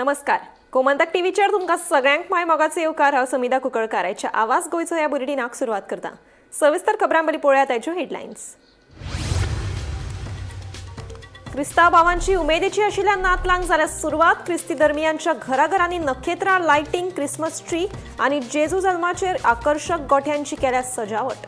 नमस्कार, गोमंतक टीव्हीचेर तुमकां सगळ्यांक माय मोगाचो येवकार. हांव समिधा कुंकळकाराच्या आवाज गोंयचो ह्या बुलेटिनाक सुरवात करता. सविस्तर खबरां बरी पळोवया ताच्यो हेडलायन्स. क्रिस्तांव भावांची उमेदीची आशिल्ल्या नातलांक जाल्या सुरवात. क्रिस्ती धर्मियांच्या घराघरांनी नखेत्रां, लायटींग, क्रिसमस ट्री आनी जेजू जल्माचेर आकर्शक गोठ्यांची केल्या सजावट.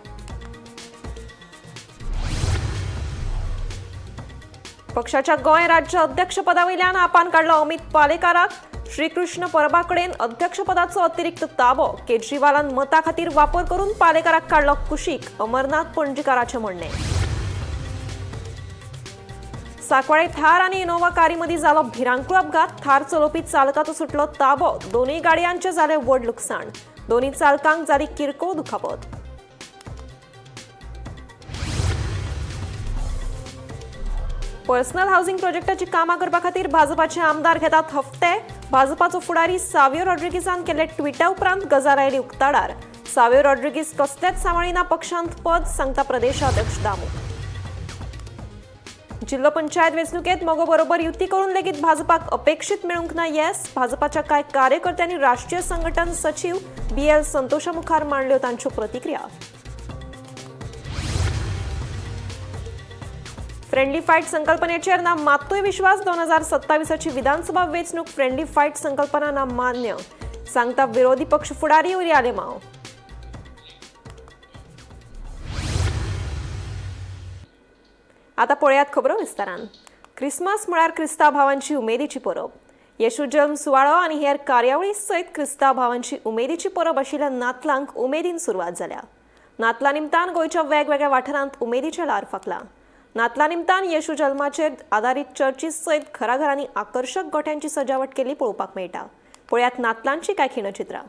पक्षाच्या गोंय राज्य अध्यक्षपदावयल्यान आपान काडलो अमित पालेकाराक. श्रीकृष्ण परबाकडेन अध्यक्षपदाचो अतिरिक्त ताबो. केजरीवालान मता खातीर वापर करून पालेकाराक काडलो कुशीक, अमरनाथ पणजीकाराचें म्हणणें. सांकवाळे थार आनी इनोव्हा कारीमदीं जालो भिरांकूळ अपघात. थार चलोवपी चालकाचो सुटलो ताबो. दोनूय गाडयांचें जालें व्हड लुकसाण. दोनूय चालकांक जाली किरकोळ दुखापत. पर्सनल हाऊसिंग प्रोजेक्टाची कामां करपा खातीर भाजपाचे आमदार घेतात हफ्ते. भाजपाचो फुडारी सावियो रॉड्रिगीसान केल्ले ट्विटा उपरांत गजाल आयली उक्ताडार. सावियो रॉड्रिगीस कसलेच सांबाळिना पक्षांत पद, सांगता प्रदेशाध्यक्ष दामू. जिल्हो पंचायत वेंचणुकेत मगो बरोबर युती करून लेगीत भाजपाक अपेक्षीत मेळूंक ना येस. भाजपाच्या कांय कार्यकर्त्यांनी राष्ट्रीय संघटन सचीव बी एल संतोषा मुखार मांडल्यो तांच्यो प्रतिक्रिया. फ्रेंडली फायट संकल्पनेचेर ना मात्तूय विश्वास. 2027ची विधानसभा वेंचणूक फ्रेंडली फायट संकल्पना ना मान्य, सांगता विरोधी पक्ष फुडारी युरी आलेमाव. आता पळयात खबरो विस्तारान. क्रिसमस म्हळ्यार क्रिस्तांव भावांची उमेदीची परब. येशू जल्म सुवाळो आनी हेर कार्यावळी सयत क्रिस्तांव भावांची उमेदीची परब आशिल्ल्या नातलांक उमेदीन सुरवात जाल्या. नातला निमतान गोंयच्या वेगवेगळ्या वाठारांत उमेदीचें ल्हार फांकलां. नातला निमतान येशू जल्माचेर आदारीत चर्ची सयत घराघरांनी आकर्शक गोठ्यांची सजावट केल्ली पळोवपाक मेळटा. पळयात नातलांची कांय खिणचित्रां.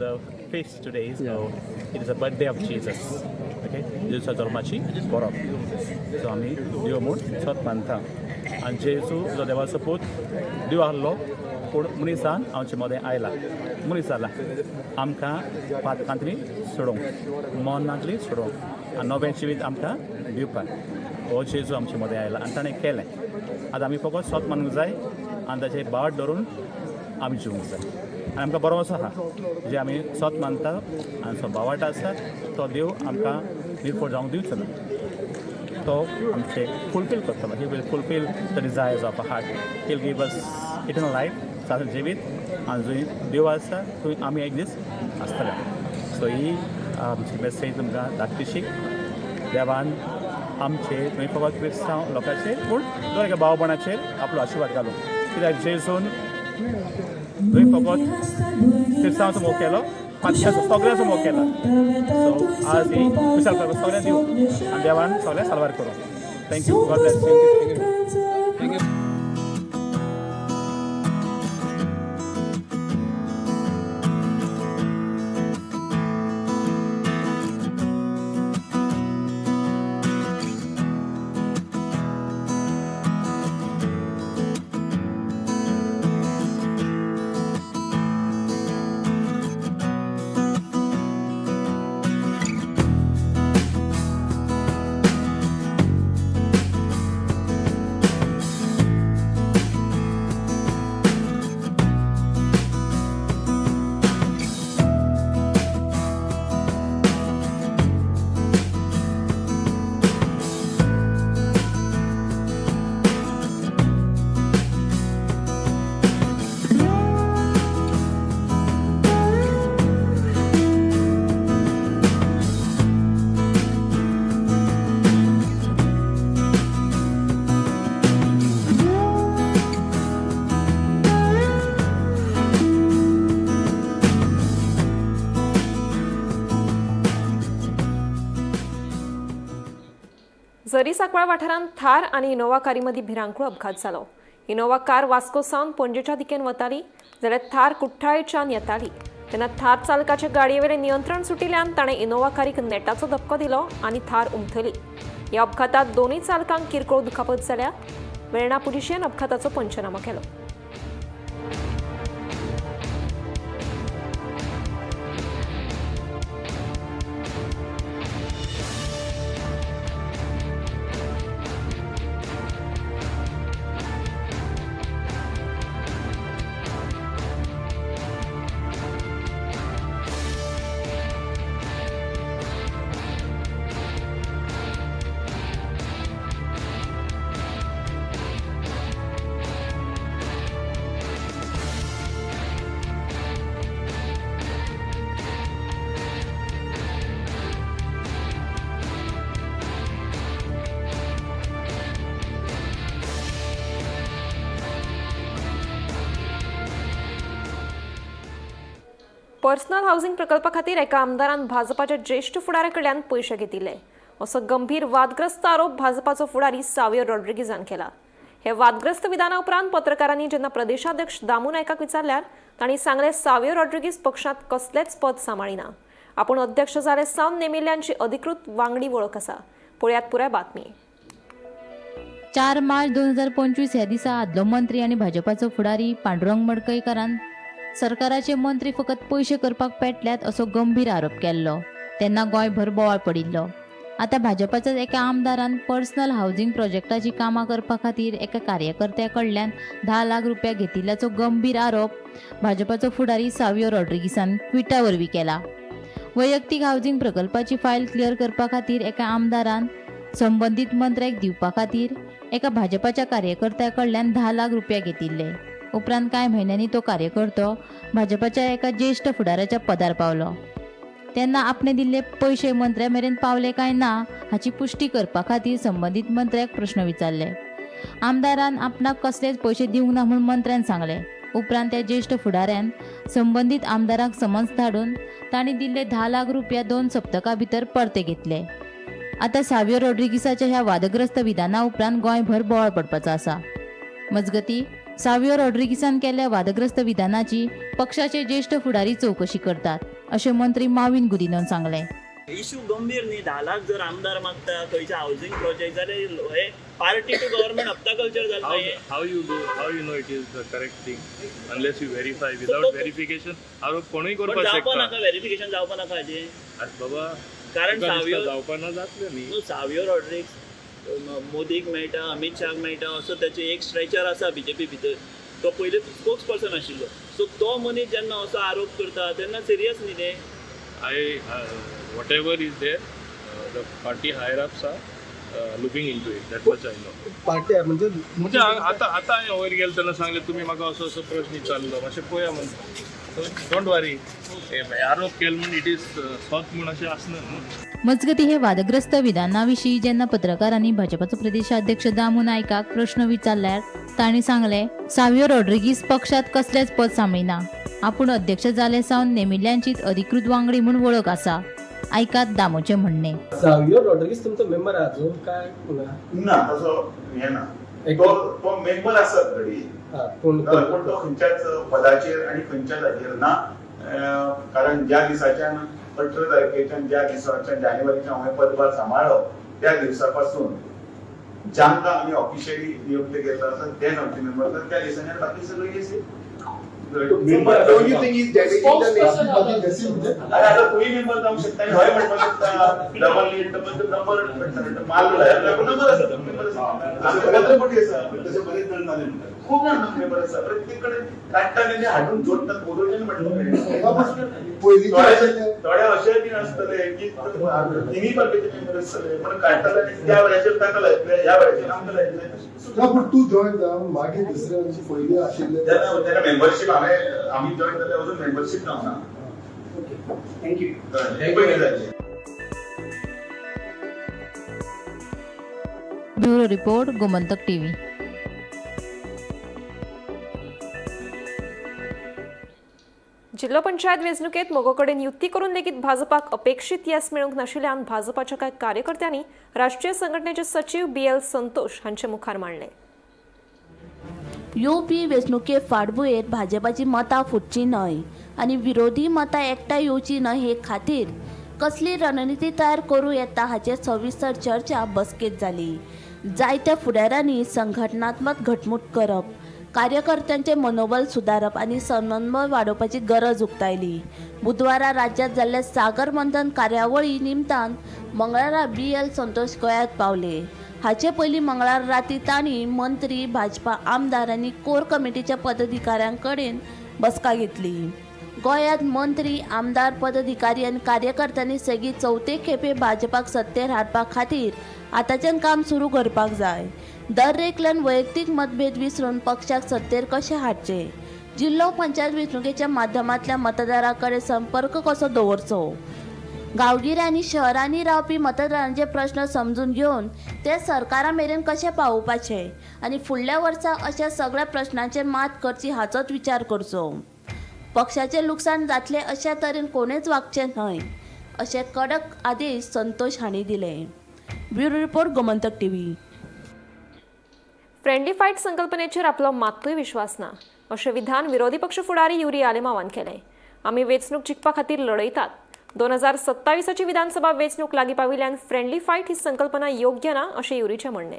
The feast today, so it is a birthday of Jesus. Okay, जेजूच्या जल्माची परब. सो आमी देव म्हूण सत मानता आनी जेजू जो देवाचो पूत देव आहलो, पूण मनीसान आमचे मदें आयला, मनीस जाला आमकां पातकांतली सोडोवंक, मरणांतली सोडोवंक आनी नवें जिवीत आमकां दिवपाक. हो जेजू आमचे मदें आयला आनी ताणें केलें. आतां आमी फकत सत मानूंक जाय आनी ताचें बाट धरून आमी जिवूंक जाय आनी आमकां बरो असो आहा जे आमी सत मानता आनी सो बावाट आसा तो देव आमकां निर्फळ जावंक दिवचो ना. तो आमचे फुलफील करतलो. He will fulfil the desires of a heart. He'll give us eternal life, सादर जिवीत, आनी जंय देव आसा थंय आमी एक दीस आसतले. सो ही आमची मेसेज तुमकां धाकटीशी. देवान आमचे न्हय फकत क्रिस्तांव लोकांचेर पूण दर एका भावपणाचेर आपलो आशिर्वाद घालूं, कित्याक जेजून न्हय फकत क्रिस्तांवाचो मोग केलो, मातशाचो सगळ्यांचो मोग केला. सो आज ही विशाल करपाक सगळ्यांक दिवं आनी देवान सगळ्यांक साल्वार करूं. Thank you. God bless you. Thank you. जरी सांकवाळ वाठारांत थार आनी इनोवा कारी मदीं भिरांकूळ अपघात जालो. इनोवा कार वास्को सावन पणजेच्या दिकेन वताली जाल्यार थार कुठ्ठाळेच्यान येताली. तेन्ना थार चालकाचे गाडयेवेलें नियंत्रण सुटिल्ल्यान ताणें इनोवा कारीक नेटाचो धपको दिलो आनी थार उमथली. ह्या अपघातांत दोनूय चालकांक किरकोळ दुखापत जाल्या. वेर्णा पुलिशेन अपघाताचो पंचनामो केलो. पर्सनल हाऊसिंग प्रकल्पा खातीर एका आमदारान भाजपाच्या ज्येश्ठ फुडाऱ्या कडल्यान पयशे घेतिल्ले असो गंभीर वादग्रस्त आरोप भाजपाचो फुडारी सावियो रॉड्रिगीजान केला. हे वादग्रस्त विधाना उपरांत पत्रकारांनी जेन्ना प्रदेशाध्यक्ष दामू नायकाक विचारल्यार तांणी सांगलें, सावियो रॉड्रिगीज पक्षांत कसलेंच पद सांबाळिना. आपूण अध्यक्ष जाले सावन नेमिल्ल्यांची अधिकृत वांगडी वळख आसा. पळयात पुराय बातमी. 4 मार्च 2025 ह्या दिसा आदलो मंत्री आनी भाजपाचो फुडारी पांडुरंग मडकयकारान सरकाराचे मंत्री फकत पयशे करपाक पेटल्यात असो गंभीर आरोप केल्लो. तेन्ना गोंयभर बोवाळ पडिल्लो. आतां भाजपाच्या एका आमदारान पर्सनल हावजिंग प्रोजेक्टाची कामां करपा खातीर एका कार्यकर्त्या कडल्यान 10 लाख रुपया घेतिल्ल्याचो गंभीर आरोप भाजपाचो फुडारी सावियो रॉड्रिगीसान ट्विटा वरवीं केला. वैयक्तीक हावजिंग प्रकल्पाची फायल क्लियर करपा खातीर एका आमदारान संबंदीत मंत्र्याक दिवपा खातीर एका भाजपाच्या कार्यकर्त्या कडल्यान 10 लाख रुपया घेतिल्ले. उपरांत कांय म्हयन्यांनी तो कार्यकर्तो भाजपाच्या एका ज्येश्ठ फुडाऱ्याच्या पदार पावलो. तेन्ना आपणे दिल्ले पयशे मंत्र्या मेरेन पावले काय ना हाची पुश्टी करपा खातीर संबंदीत मंत्र्याक प्रश्न विचारले. आमदारान आपणाक कसलेच पयशे दिवंक ना म्हूण मंत्र्यान सांगले. उपरांत त्या ज्येश्ठ फुडाऱ्यान संबंदीत आमदाराक समन्स धाडून तांणी दिल्ले 10 लाख रुपया 2 सप्तकां भितर परते घेतले. आतां सावियो रॉड्रिगीसाच्या ह्या वादग्रस्त विधाना उपरांत गोंयभर बोवाळ पडपाचो आसा. मजगती, सावियो रॉड्रिगीसान केल्ल्या वादग्रस्त विधानाची पक्षाचे ज्येश्ठ फुडारी चवकशी करतात अशें मंत्री माविन गुदिनोन सांगलें. इशू गंभीर न्ही. 10 लाख जर आमदार मागता खंयच्या हावसिंग प्रोजेक्ट जाल्यार हे पार्टी टू गव्हर्मेंट हप्ता कल्चर जालें. How, how you do how you know it is the correct thing unless you verify? Without verification आरोप कोणूय पण करपाक जावपा शकता. नाका, व्हेरिफिकेशन जावपा नाका हाजें. आरे बाबा, कारण तुका दिसता सावियो जावपा ना जातलें न्ही. न्हू, सावियो रॉड्रिक्स मोदीक मेळटा, अमीत शाहाक मेळटा, असो ताचे एक स्ट्रेचर आसा बीजेपी भितर. तो पयलीं स्पोक्स पर्सन आशिल्लो. सो तो मनीस जेन्ना असो आरोप करता तेन्ना सिरियस न्ही तें. I whatever is there, the party higher ups are looking into it, that much I know. Party म्हणजे म्हणजे आतां आतां हांवें वयर गेलो तेन्ना सांगलें तुमी म्हाका असो असो प्रश्न विचारलो, मातशें पळया म्हूण. Don't वरी, आरोप केलो म्हूण it is सत म्हूण अशें आसना न्हू. मजगती, हे वादग्रस्त विधाना विशीं जेन्ना पत्रकारांनी भाजपाचो प्रदेशाध्यक्ष दामू नायकाक प्रश्न विचारल्यार तांणी सांगलें, सावियो रॉड्रिगीस पक्षांत कसलेंच पद सांबाळिना. आपूण अध्यक्ष जाले सावन नेमिल्ल्यांचीच अधिकृत वांगडी म्हूण वळख आसा. आयकात दामूचें म्हणणें. सावियो रॉड्रिगीस तुमचो मेंबर अजून काय ना? ना, तसो हें ना. एक- तो तो मेंबर आसत घडये, हा, पूण हय, पूण तो खंयच्याच पदाचेर आनी खंयच्याच हाजेर ना. कारण ज्या दिसाच्यान 18 तारखेच्यान, ज्या दिसाच्यान जानेवारीच्यान हांवें पदभार सांबाळ्ळो त्या दिवसा पासून जांकां आमी ऑफिशियली नियुक्त केल्लो आसा तेच आमचे मेंबर आसात त्या दिसांनी, आनी बाकी सगळी The only thing is damaging the nation. अरे आता तुम्ही मेंबर जावंक शकता आणि हय म्हणपाक शकता. डबल डबल नंबर, माल नंबर आसा, मेंबर आसा, आमकां मोठी आसा. तसे बरेच जण झाले म्हणतात. खूप जाण मेंबर आसा, प्रत्येक कडेन काडटा आनी ते हाडून जोडटात, बोरोवचें म्हटलं. पयलींचे थोडे आशिल्ले थोडे अशे बीन आसतले की तिन्ही पार्टीचे मेंबर आसतले, पण काडटले आनी त्या वेळाचेर ताका लायतले, ह्या वेळाचेर आमकां लायतले. ना, पूण तूं जॉईन जावन मागीर दुसऱ्यांची पयलीं आशिल्ले. तेन्ना तेन्ना मेंबरशीप हांवें आमी जॉईन जाले, अजून मेंबरशीप जावना. Thank you. कळ्ळें? पयलीं जालें. Bureau report, Gomantak TV. जिल्लो पंचायत वेंचणुकेत मगो कडेन युती करून लेगीत भाजपाक अपेक्षीत येस मेळूंक नाशिल्ल्यान भाजपाच्या कांय कार्यकर्त्यांनी राष्ट्रीय संघटनेचे सचीव बी एल संतोष हांचे मुखार मांडले. येवपी वेंचणुके फाटभुंयेर भाजपाची मतां फुटची न्हय आनी विरोधी मतां एकठांय येवची न्हय हे खातीर कसली रणनिती तयार करूं येता हाचेर सविस्तर चर्चा बसकेंत जाली. जायत्या फुडाऱ्यांनी संघटनात्मक घटमूट करप, कार्यकर्त्यांचें मनोबल सुदारप आनी समन्वय वाडोवपाची गरज उक्तायली. बुधवारा राज्यांत जाल्ल्या सागर मंथन कार्यावळी निमतान मंगळारा बी एल संतोष गोंयांत पावले. हाचे पयलीं मंगळार राती तांणी मंत्री, भाजपा आमदार आनी कोर कमिटीच्या पदाधिकाऱ्यां कडेन बसका घेतली. गोंयांत मंत्री, आमदार, पदाधिकारी आनी कार्यकर्त्यांनी सेगीत चवथे खेपे भाजपाक सत्तेर हाडपा खातीर आतांच्यान काम सुरू करपाक जाय. दर एकल्यान वैयक्तीक मतभेद विसरून पक्षाक सत्तेर कशें हाडचें, जिल्लो पंचायत वेंचणुकेच्या माध्यमांतल्यान मतदारां कडेन संपर्क कसो दवरचो, गांवगिऱ्या आनी शहरांनी रावपी मतदारांचे प्रश्न समजून घेवन ते सरकारा मेरेन कशे पावोवपाचे आनी फुडल्या वर्सा अशा सगळ्या प्रश्नांचेर मात करची हाचोच विचार करचो. पक्षाचें लुकसाण जातलें अशा तरेन कोणेच वागचें न्हय अशे कडक आदेश संतोष हांणी दिले. Bureau report, Gomantak TV. Friendly fight संकल्पनेचेर आपलो मात्तूय विश्वास ना अशें विधान विरोधी पक्ष फुडारी युरी आलेमावान केलें. आमी वेंचणूक जिखपा खातीर लढयतात. 2027ची विधानसभा वेंचणूक लागीं पाविल्ल्यान फ्रेंडली फायट ही संकल्पना योग्य ना अशें युरीचें म्हणणें.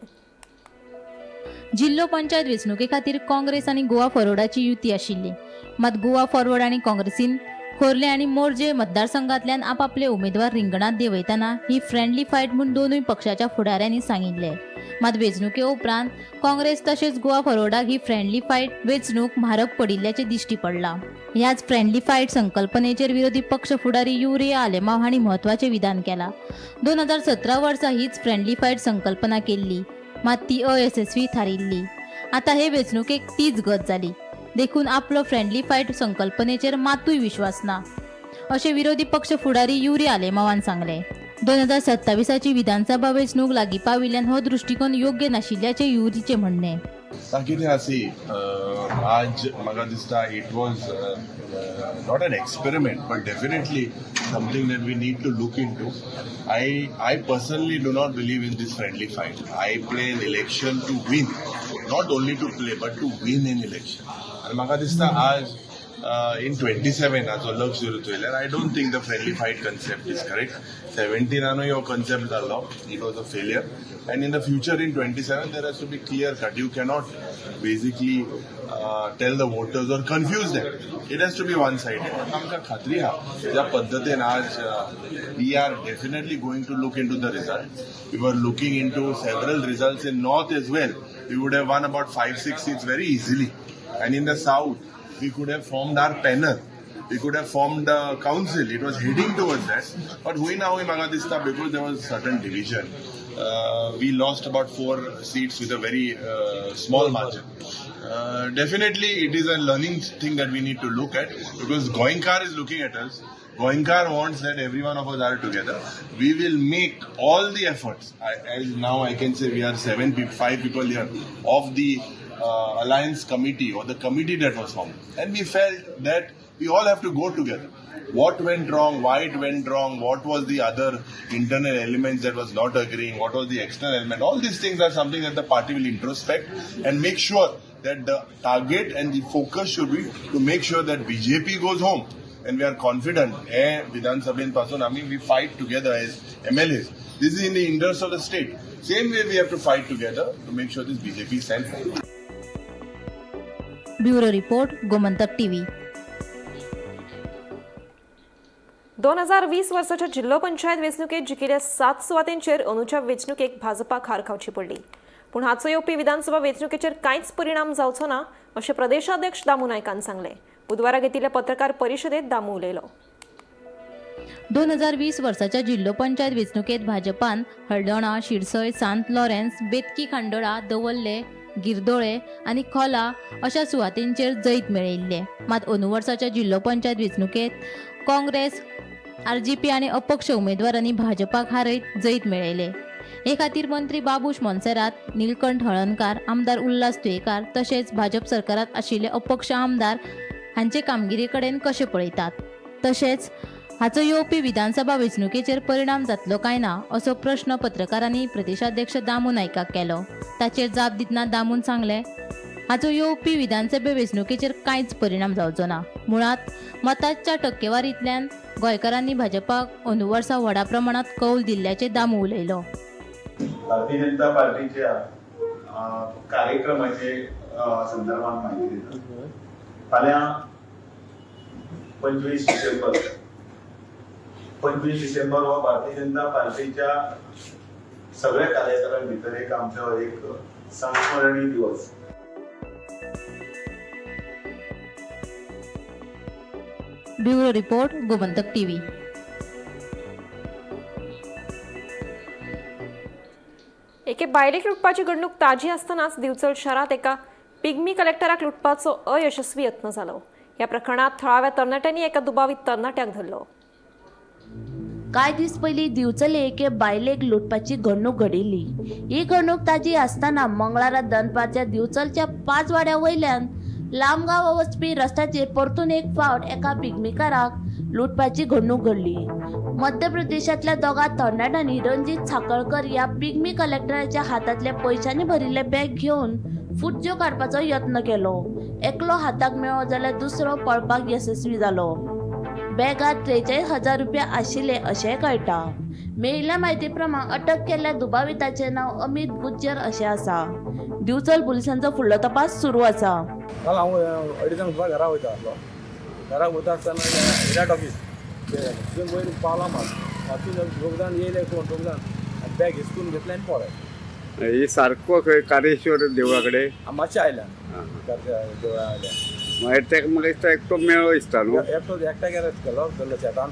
जिल्लो पंचायत वेंचणुके खातीर काँग्रेस आनी गोवा फॉरवर्डाची युती आशिल्ली. मात गोवा फॉरवर्ड आनी काँग्रेसीन खोर्ले आनी मोरजे मतदारसंघांतल्यान आपापले उमेदवार रिंगणांत देंवयतना ही फ्रेंडली फायट म्हूण दोनूय पक्षाच्या फुडाऱ्यांनी सांगिल्लें. मात वेंचणुके उपरांत काँग्रेस तशेंच गोवा फॉरवर्डाक ही फ्रेंडली फायट वेंचणूक म्हारग पडिल्ल्याचें दिश्टी पडलां. ह्याच फ्रेंडली फायट संकल्पनेचेर विरोधी पक्ष फुडारी युरी आलेमाव हांणी म्हत्वाचें विधान केलां. 2017 वर्सा हीच फ्रेंडली फायट संकल्पना केल्ली, मात ती अयशस्वी थारिल्ली. आतां हे वेंचणुकेक तीच गत जाली. देखून आपलो फ्रेंडली फायट संकल्पनेचेर मातूय विश्वास ना अशें विरोधी पक्ष फुडारी युरी आलेमावान सांगलें. 2027ची विधानसभा वेंचणूक लागीं पाविल्ल्यान हो दृश्टिकोन योग्य नाशिल्ल्याचें युरीचें म्हणणें. कितें आसी, आज म्हाका दिसता it was not an experiment but definitely something that we need to look into. I personally do not believe in this friendly fight. I play an election to win, not only to play but to win in election. आनी म्हाका दिसता आज in 27 हाचो लक्ष धरून चोयल्यार I don't think the friendly fight concept is correct. 17नानूय हो concept जाल्लो, it was a failure, and in the future in 27 there has to be clear cut. You cannot basically tell the voters or confuse them. It has to be one sided. आमकां खात्री आहा, ज्या पद्दतीन आज we are definitely going to look into the result. We were looking into several results in north as well. We would have won about five, six seats very easily. And in the south, we could have formed our panel. We could have formed a council. It was heading towards that. But हुई ना हुई म्हाका दिसता because there was certain division. We lost about four seats with a very small margin. Definitely, it is a learning thing that we need to look at because Goenkar is looking at us. Goenkar wants that every one of us are together. We will make all the efforts. As now I can say we are seven, five people here of the alliance committee or the committee that was formed. And we felt that we all have to go together. What went wrong, why it went wrong, what was the other internal elements that was not agreeing, what was the external element, all these things are something that the party will introspect and make sure that the target and the focus should be to make sure that BJP goes home. And we are confident, हे विधानसभेन पासून आमी we fight together as MLAs. This is in the interest of the state. Same way we have to fight together to make sure this BJP is sent home. Bureau report, Gomantak TV. 2020 वर्साच्या जिल्लो पंचायत वेंचणुकेत जिखिल्ल्या सात सुवातेंचेर अंदूच्या वेंचणुकेक भाजपाक हार खावची पडली. पूण हाचो येवपी विधानसभा वेंचणुकेचेर कांयच परिणाम जावचो ना अशें प्रदेशाध्यक्ष दामू नायकान सांगलें. बुधवारा घेतिल्ल्या पत्रकार परिशदेत दामू उलयलो. 2020 वर्साच्या जिल्लो पंचायत वेंचणुकेत भाजपान हळदोणा, शिरसय, सांत लॉरेन्स, बेतकी, खांडोळा, दवल्ले, गिरदोळे आनी खोला अशा सुवातेंचेर जैत मेळयिल्लें. मात अंदू वर्साच्या जिल्लो पंचायत वेंचणुकेत काँग्रेस, आरजीपी आनी अपक्ष उमेदवारांनी भाजपाक हारयत जैत मेळयलें. हे खातीर मंत्री बाबूश मोन्सेरात, निलकंठ हळर्णकार, आमदार उल्हास तुयेकार तशेंच भाजप सरकारात आशिल्ले अपक्ष आमदार हांचे कामगिरी कडेन कशें पळयतात, तशेंच हाचो येवपी विधानसभा वेंचणुकेचेर परिणाम जातलो काय ना असो प्रश्न पत्रकारांनी प्रदेशाध्यक्ष दामू नायकाक केलो. ताचेर जाप दितना दामून सांगलें, हाचो येवपी विधानसभे वेंचणुकेचेर कांयच परिणाम जावचो ना. मुळांत मतांच्या टक्केवारींतल्यान गोंयकारांनी भाजपाक अंदू वर्सा व्हडा प्रमाणांत कौल दिल्ल्याचें दामू उलयलो. भारतीय जनता पार्टीच्या कार्यक्रमाचे संदर्भात माहिती दिता. फाल्यां 25 डिसेंबर, 25 डिसेंबर हो भारतीय जनता पार्टीच्या सगळ्या कार्यकर्त्यां भितर एक आमचो एक संस्मरणीय दिवस. Bureau report, Gomantak TV. एके बायलेक लुटपाची घडणूक ताजी आसतनाच दिवचल शारांत एका पिग्मी कलेक्टराक लुटपाचो अयशस्वी यत्न जालो. ह्या प्रकरणात थळाव्या तरणाट्यांनी एका दुबावीत तरणाट्याक धरलो. कांय दीस पयलीं दिवचले एके बायलेक लुटपाची घडणूक घडिल्ली. ही घडणूक ताजी आसतना मंगळारा दनपारच्या दिवचलच्या 5 वाड्या वयल्यान लामगांव वचपी रस्त्याचेर परतून एक फावट एका पिग्मीकाराक लुटपाची घडणूक घडली. मध्य प्रदेशांतल्या दोगां तरणाट्यांनी रणजीत साखळकर ह्या पिग्मी कलेक्टराच्या हातांतल्या पयशांनी भरिल्लें बॅग घेवन फुटज्यो काडपाचो यत्न केलो. एकलो हाताक मेळ्ळो जाल्यार दुसरो पळपाक येसस्वी जालो. बॅगांत 43,000 रुपया आशिल्ले अशेंय कळटा. मेळिल्ल्या म्हायती प्रमाण अटक केल्ल्या दुबाविताचें नांव अमित गुज्जर अशें आसा. दिवचल पुलिसांचो फुडलो तपास सुरू आसा. काल हांव 2:30 सुमार घरा वयता आसलो. घरा वयता आसतना हिरा टॉकीज थंय वयर पावला मात मातून दोग जाण येयले, कोण दोग जाण बॅग हिसकून घेतलें आनी पळय. हे सारको खंय कारेश्वर देवळा कडेन मातशें आयल्या देवळा आयल्या. मागीर तेका म्हाका दिसता एकटो मेळ्ळो दिसता न्हू. एकटो एकट्याक अरेस्ट केलो, धरलो शेतान.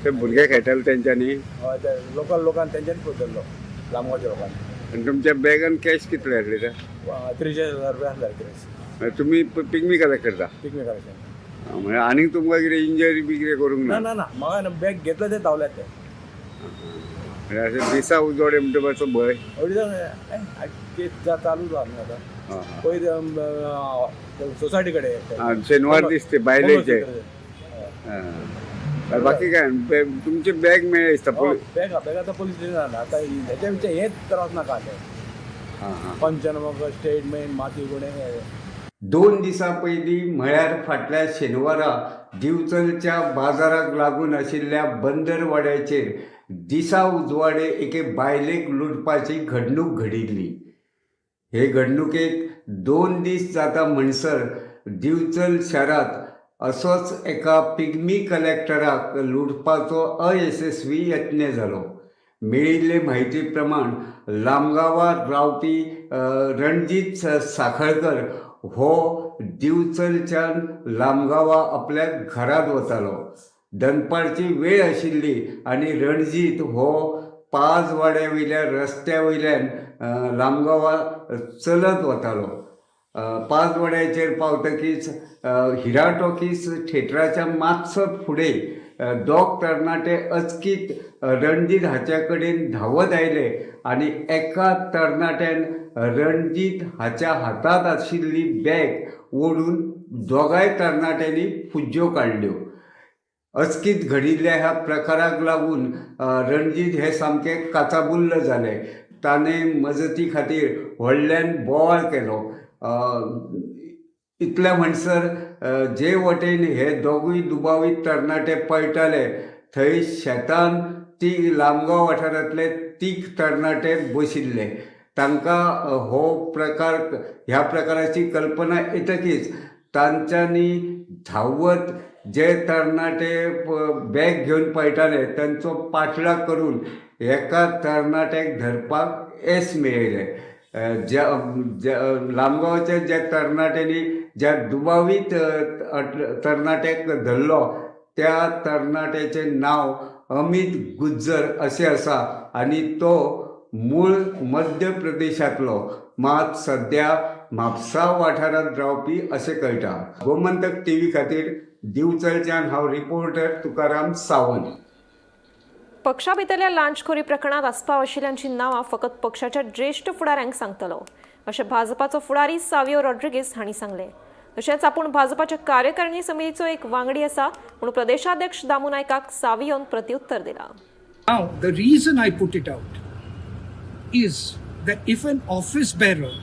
ते भुरगे खेळटाले तेंच्यांनी. हय, ते लोकल लोकान तेंच्यांनी धरलो, लामगांवच्या लोकांनी. आनी तुमच्या बॅगान कॅश कितले आसले ते? 43,000 रुपया आसले कॅश. तुमी पिग्मी कलेक्ट करता? Pygmy collection. म्हणजे आनीक तुमकां कितें इंजरी बी कितें करूंक ना? ना ना, म्हाका बॅग घेतलं ते धांवल्यात ते. म्हणजे अशें दिसा उजवाडे म्हणटा मातसो भंय. अडीच केस चालू जाता न्हू आतां. पयर सोसायटी कडेन शेनवार दीस ते बायलेचे. बाकी काय तुमचे बॅग मेळ्ळे दिसता? बॅग बॅग आतां पोलीस स्टेशनान. आतां हेच्या विचार हेच त्रास नाका. पंचनामो, स्टेटमेंट, माती गुणे. 2 दिसां पयलीं म्हळ्यार फाटल्या शेनवारा दिवचलच्या बाजाराक लागून आशिल्ल्या बंदरवाड्याचेर दिसा उजवाडे एके बायलेक लुटपाची घडणूक घडिल्ली. हे घडणुकेक 2 दीस जाता म्हणसर दिवचल शारांत असोच एका पिग्मी कलेक्टराक लुटपाचो अयशस्वी यत्न जालो. मेळिल्ले म्हायती प्रमाण लामगांवार रावपी रणजीत साखळकर हो दिवचलच्यान लामगांवा आपल्या घरांत वतालो. दनपारची वेळ आशिल्ली आनी रणजीत हो 5 वाड्या वयल्या रस्त्या वयल्यान लामगांवा चलत वतालो. 5 वाड्याचेर पावतकीच हिरा टॉकीज थेटराच्या मातसो फुडें दोग तरणाटे अचकीत रणजीत हाच्या कडेन धांवत आयले आनी एका तरणाट्यान रणजीत हाच्या हातांत आशिल्ली बॅग ओडून दोगांय तरणाट्यांनी फुज्ज्यो काडल्यो. अचकीत घडिल्ल्या ह्या प्रकाराक लागून रणजीत हे सामके काचाबुल्ल जाले. ताणें मजती खातीर व्हडल्यान बोवाळ केलो. इतल्या म्हणसर जे वटेन हे दोगूय दुबावीत तरणाटे पळटाले थंय शेतान ती लामगांव वाठारांतले 3 तरणाटे बशिल्ले. तांकां हो प्रकार ह्या प्रकाराची कल्पना येतकीच तांच्यांनी धांवत जे तरणाटे बॅग घेवन पळटाले तांचो पाठलाग करून एका तरणाट्याक धरपाक येस मेळयलें. ज्या लामगांवच्या ज्या तरणाट्यांनी ज्या दुबावीत तरणाट्याक धरलो त्या तरणाट्याचें नांव अमित गुज्जर अशें आसा आनी तो मूळ मध्य प्रदेशांतलो, मात सद्या म्हापसा वाठारांत रावपी अशें कळटा. गोमंतक टीव्ही खातीर दिवचलच्यान हांव रिपोर्टर तुकाराम सावंत. पक्षा भितरल्या लांचखोरी प्रकरणात आस्पाव आशिल्ल्यांची नांवां फकत पक्षाच्या ज्येश्ठ फुडाऱ्यांक सांगतलो अशें भाजपाचो फुडारी सावियो रॉड्रिगीस हांणी सांगलें. तशेंच आपूण भाजपाच्या कार्यकारिणी समितीचो एक वांगडी आसा म्हूण प्रदेशाध्यक्ष दामू नायकाक सावियोन प्रत्युत्तर दिलां. Now, the reason I put it out is that if an office bearer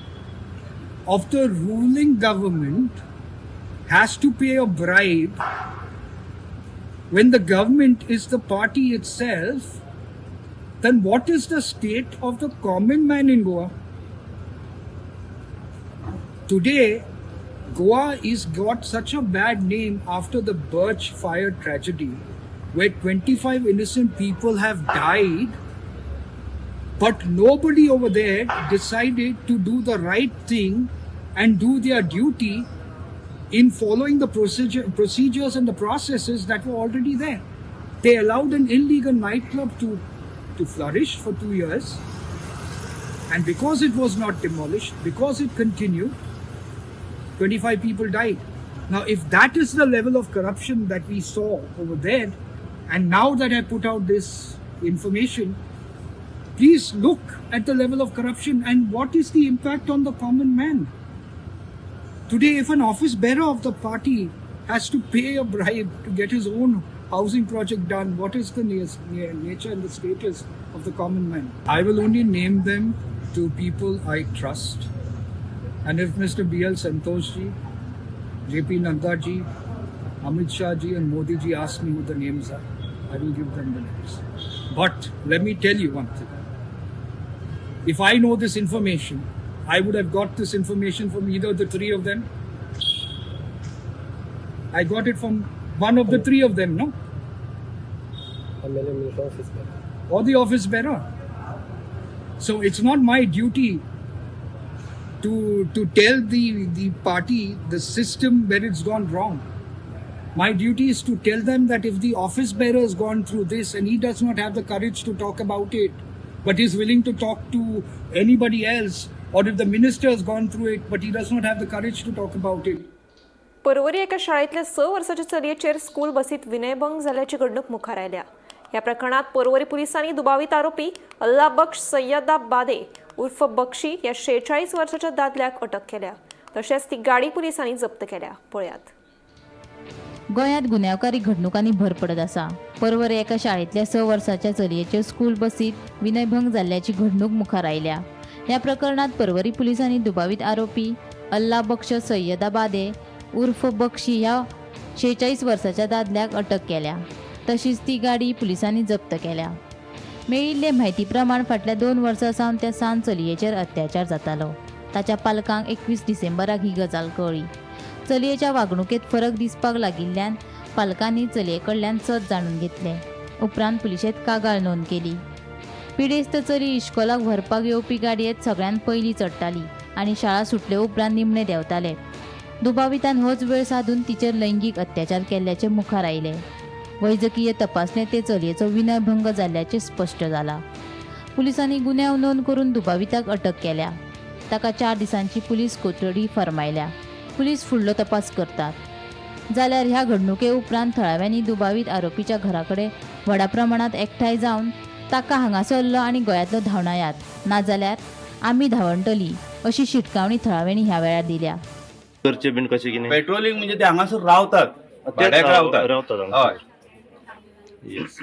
of the ruling government has to pay a bribe when the government is the party itself, then what is the state of the common man in Goa? Today, Goa is got such a bad name after the Birch fire tragedy, where 25 innocent people have died, but nobody over there decided to do the right thing and do their duty in following the procedures and the processes that were already there. They allowed an illegal nightclub to flourish for 2 years. And because it was not demolished, because it continued, 25 people died. Now, if that is the level of corruption that we saw over there, and now that I put out this information, please look at the level of corruption and what is the impact on the common man. Today, if an office bearer of the party has to pay a bribe to get his own housing project done, what is the nature and the status of the common man? I will only name them to people I trust. And if Mr. B.L. Santosh ji, J.P. Nadda ji, Amit Shah ji, and Modi ji ask me who the names are, I will give them the names. But let me tell you one thing. If I know this information, I would have got this information from either the three of them. I got it from one of the three of them, no? MLA minister office bearer. Or the office bearer. So it's not my duty to tell the party, the system, where it's gone wrong. My duty is to tell them that if the office bearer has gone through this and he does not have the courage to talk about it, but is willing to talk to anybody else, or if the minister has gone through it, but he does not have the courage to talk about it. Porvorim एका शाळेंतल्या 6 वर्साच्या चलयेचेर school बसीत विनयभंग जाल्ल्याची घडणूक मुखार आयल्या. ह्या प्रकरणात पर्वरी पुलिसांनी दुबावीत आरोपी अल्ला बख्श सय्यदा बादे उर्फ बक्षी ह्या 46 वर्साच्या दादल्याक अटक केल्या. तशेंच ती गाडी पुलिसांनी जप्त केल्या. पळयात. गोंयांत गुन्यांवकारी घडणुकांनी भर पडत आसा. पर्वरे एका शाळेंतल्या 6 वर्साच्या चलयेचेर स्कूल बसीत विनयभंग जाल्ल्याची घडणूक मुखार आयल्या. ह्या प्रकरणात पर्वरी पुलिसांनी दुबावीत आरोपी अल्ला बख्श सय्यदा बादे उर्फ बक्षी ह्या 46 वर्साच्या दादल्याक अटक केल्या. तशीच ती गाडी पुलिसांनी जप्त केल्या. मेळिल्ले म्हायती प्रमाण फाटल्या 2 वर्सां सावन त्या सान चलयेचेर अत्याचार जातालो. ताच्या पालकांक 21 डिसेंबराक ही गजाल कळ्ळी. चलयेच्या वागणुकेत फरक दिसपाक लागिल्ल्यान पालकांनी चलये कडल्यान सत जाणून घेतलें. उपरांत पुलिशेंत कागाळ नोंद केली. पिडेस्त चली इश्कोलाक व्हरपाक येवपी गाडयेंत सगळ्यांत पयलीं चडटाली आनी शाळा सुटले उपरांत निमणे देंवताले. दुबावितान होच वेळ सादून तिचेर लैंगीक अत्याचार केल्ल्याचें मुखार आयलें. वैजकीय तपासणेंत ते चलयेचो विनयभंग जाल्ल्याचें स्पश्ट जाला. पुलिसांनी गुन्यांव नोंद करून दुबाविताक अटक केल्या. ताका 4 दिसांची पुलीस कोठडी फर्मायल्या. पुलीस फुडलो तपास करतात. जाल्यार ह्या घडणुके उपरांत थळाव्यांनी दुबावीत आरोपीच्या घरा कडेन व्हडा प्रमाणात एकठांय जावन ताका हांगासरलो आनी गोंयांतलो धांवडायात, नाजाल्यार आमी धांवडटली अशी शिटकावणी थळाव्यांनी ह्या वेळार दिल्या. करचे बीन कशें कितें? पेट्रोलिंग म्हणजे ते हांगासर रावतात, भाड्याक रावतात. रावतात. हय. येस.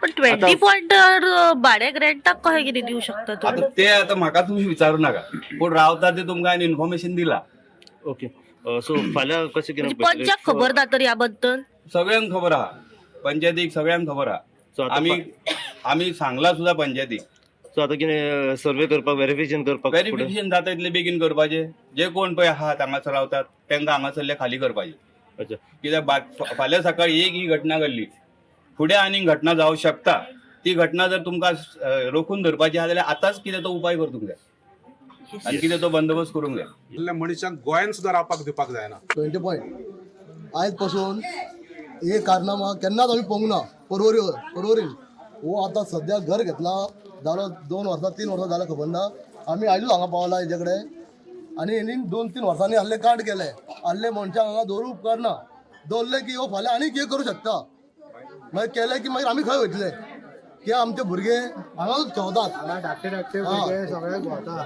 पण 20 पॉयंटर भाड्याक रेंटाक कशें कितें दिवं शकता आता तुमी? ते आता म्हाका तुमी विचारू नाका, पूण रावतात ते तुमकां हांवें इन्फॉर्मेशन दिला. ओके, सो फाल्यां कशें कितें? म्हणजे पंचाक खबर ना तर ह्या बद्दल? सगळ्यांक खबर आहा, पंचायतीक सगळ्यांक खबर So आहा. आता आमी आमी सांगला सुद्दां पंचायतीक. सो आतां कितें सर्वे करपाक, वेरिफिकेशन करपाक फुडें? वेरिफिकेशन जाता इतले बेगीन करपाचें. जे कोण पळय आहात हांगासर रावतात तांकां हांगासरले खाली करपाचे. कित्याक फाल्यां सकाळी एक ही घटना घडली, फुडें आनीक घटना जावंक शकता. ती घटना जर तुमकां रोखून धरपाची आहा जाल्यार आतांच कितें तो उपाय करूंक जाय आनी कितें तो बंदोबस्त करूंक जाय. इतल्या मनशांक गोंयान सुद्दां रावपाक दिवपाक जायना. 20 पॉयंट आयज पासून हे कारनामा केन्नाच आमी पळोवंक ना पर्वरी पर्वरीन. हो आतां सद्या घर घेतला जालो 2 वर्सां 3 वर्सां जालें, खबर ना. आमी आयजूच हांगा पावला हेजे कडेन आनी हेणी 2-3 वर्सांनी आहले कांड केले. आहले मनशांक हांगा दवरूंक उपकारना. दवरले की हो फाल्यां आनीक कितें करूं शकता. मागीर केलें की मागीर आमी खंय वयतले? की आमचे भुरगे हांगाच खेळतात. धाकटे धाकटे भुरगे सगळे भोंवता.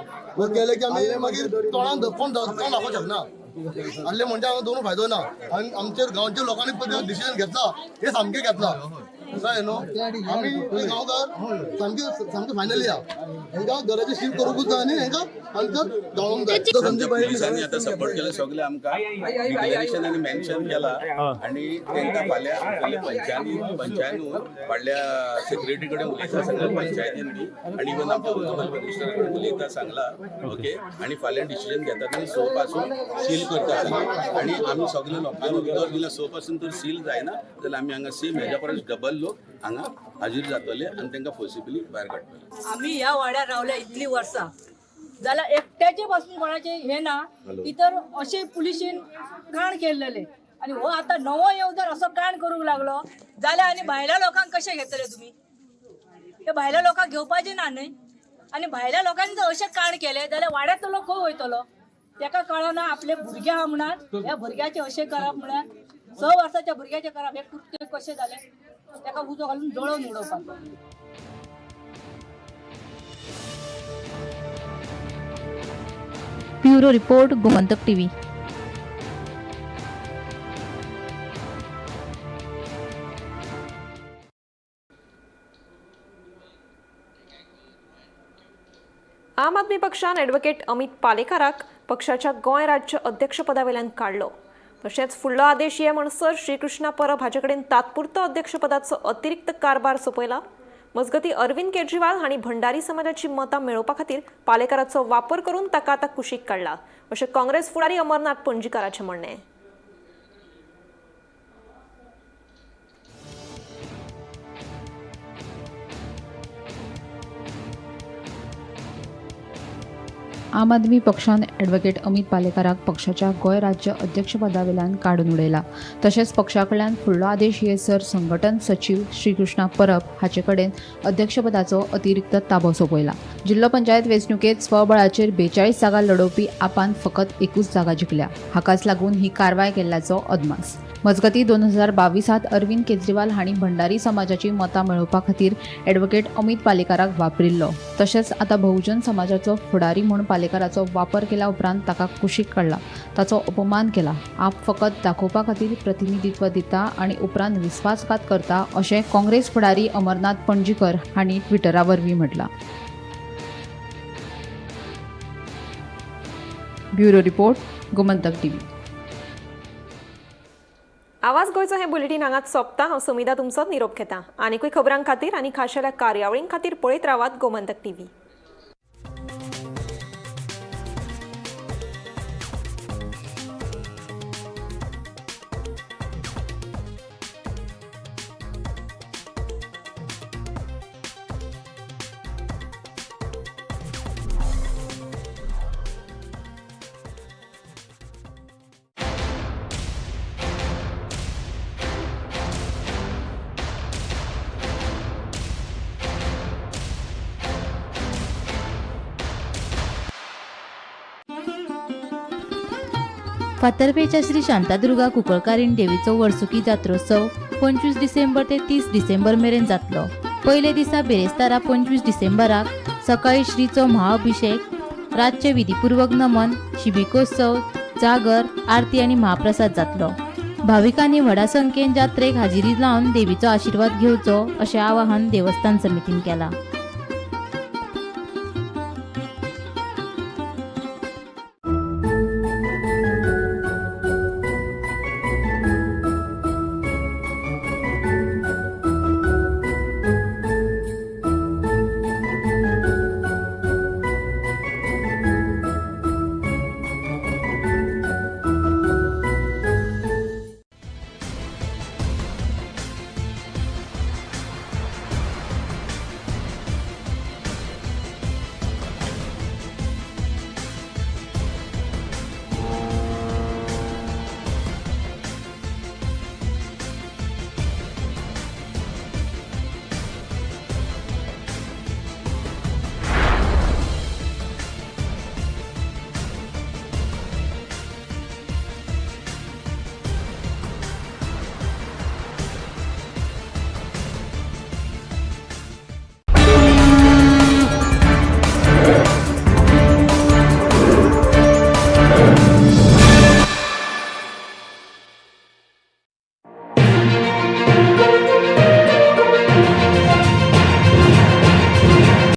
केले की आमी मागीर तोंडान कोण तोंड दाखोवंक शकना. हाडले म्हणजे हांगा दोन फायदो ना. आनी आमचे गांवच्या लोकांनी पळय डिसिजन घेतला हे सामकें घेतला, कळ्ळें न्हू. आमी गांवकार सामके सामके फायनली आहा, हेंकां घराचें शिफ्ट करूंकूच जाय आनी हेंकां हांगासर धांवोंक जाय. पुलिसांनी आतां सपोर्ट केला सगळे आमकां, डिक्लेरेशन आनी मेन्शन केला आनी तांकां फाल्यां फाल्यां पंचायती पंचायतून फाटल्या सेक्रेटरी कडेन उलयता सांगला, पंचायतीन बी आनी इवन आमच्या म्युनिसिपल मिनिस्टर कडेन उलयता सांगला. ओके, आनी फाल्यां डिसिजन घेतात आनी 6 पासून सील करता सांगला. आनी आमी सगळे लोकांनी उतर दिला 6 पासून तर सील जायना जाल्यार आमी हांगा सेम हेज्या परस डबल लोक हांगा हाजीर जातले आनी तांकां फोर्सिबली भायर काडटले. आमी ह्या वाड्यार रावल्या इतली वर्सां जाल्यार एकट्याचे पासून कोणाचे हे ना की तर अशें पुलिशेन काण केल्लेले आनी हो आतां नवो येवन जर असो काण करूंक लागलो जाल्यार आनी भायल्या लोकांक कशें घेतले तुमी? ते भायल्या लोकांक घेवपाचें ना न्हय. आनी भायल्या लोकांनी जर अशें काण केलें जाल्यार वाड्यांतलो लोक खंय वयतलो? तेका कळना आपले भुरगे आहा म्हणान ह्या भुरग्याचें अशें करप म्हळ्यार 6 वर्साच्या भुरग्याचें करप हें कृत्य कशें जालें? तेका उजो घालून जळोवन उडोवपाक. Bureau report, Gomantak TV. Aam Aadmi पक्षान ॲडव्होकेट अमित पालेकाराक पक्षाच्या गोंय राज्य अध्यक्षपदावेल्यान काडलो. तशेंच फुडलो आदेश ये म्हणसर श्रीकृष्णा परब हाचे कडेन तात्पुरतो अध्यक्षपदाचो अतिरिक्त कारभार सोंपयला. मजगतीं अरविंद केजरीवाल हांणी भंडारी समाजाची मतां मेळोवपा खातीर पालेकाराचो वापर करून ताका आतां कुशीक काडला, अशें काँग्रेस फुडारी अमरनाथ पणजीकाराचें म्हणणें. आम आदमी पक्षान ॲडव्होकेट अमित पालेकाराक पक्षाच्या गोंय राज्य अध्यक्षपदावेल्यान काडून उडयला. तशेंच पक्षा कडल्यान फुडलो आदेश येसर संघटन सचीव श्रीकृष्णा परब हाचे कडेन अध्यक्षपदाचो अतिरिक्त ताबो सोंपयला. जिल्लो पंचायत वेंचणुकेंत स्वबळाचेर 42 जागा लडोवपी आपान फकत 1 जागा जिखल्या. हाकाच लागून ही कारवाय केल्ल्याचो अदमास. मजगतीं 2022 अरविंद केजरीवाल हांणी भंडारी समाजाची मतां मेळोवपा खातीर ॲडव्होकेट अमित पालेकाराक वापरिल्लो. तशेंच आतां बहुजन समाजाचो फुडारी म्हूण पालेकाराचो वापर केल्या उपरांत ताका कुशीक काडला, ताचो अपमान केला. आप फकत दाखोवपा खातीर प्रतिनिधित्व दिता आनी उपरांत विस्वासघात करता, अशें काँग्रेस फुडारी अमरनाथ पणजीकर हांणी ट्विटरा वरवीं म्हटलां. Bureau report, Gomantak TV. आवाज गोंयचो हें बुलेटीन हांगाच सोंपता. हांव समिधा तुमचो निरोप घेता. आनीकूय खबरां खातीर आनी खाशेल्या कार्यावळीं खातीर पळयत रावात गोमंतक टीव्ही. फातर्पेच्या श्री शांतादुर्गा कुंकळकारीण देवीचो वर्सुकी जात्रोत्सव 25 डिसेंबर ते 30 डिसेंबर मेरेन जातलो. पयले दिसा बिरेस्तारा 25 डिसेंबराक सकाळी श्रीचो महाअभिषेक, रातचे विधीपूर्वक नमन, शिबिकोत्सव, जागर, आरती आनी महाप्रसाद जातलो. भाविकांनी व्हडा संख्येन जात्रेक हाजिरी लावन देवीचो आशिर्वाद घेवचो अशें आवाहन देवस्थान समितीन केलां.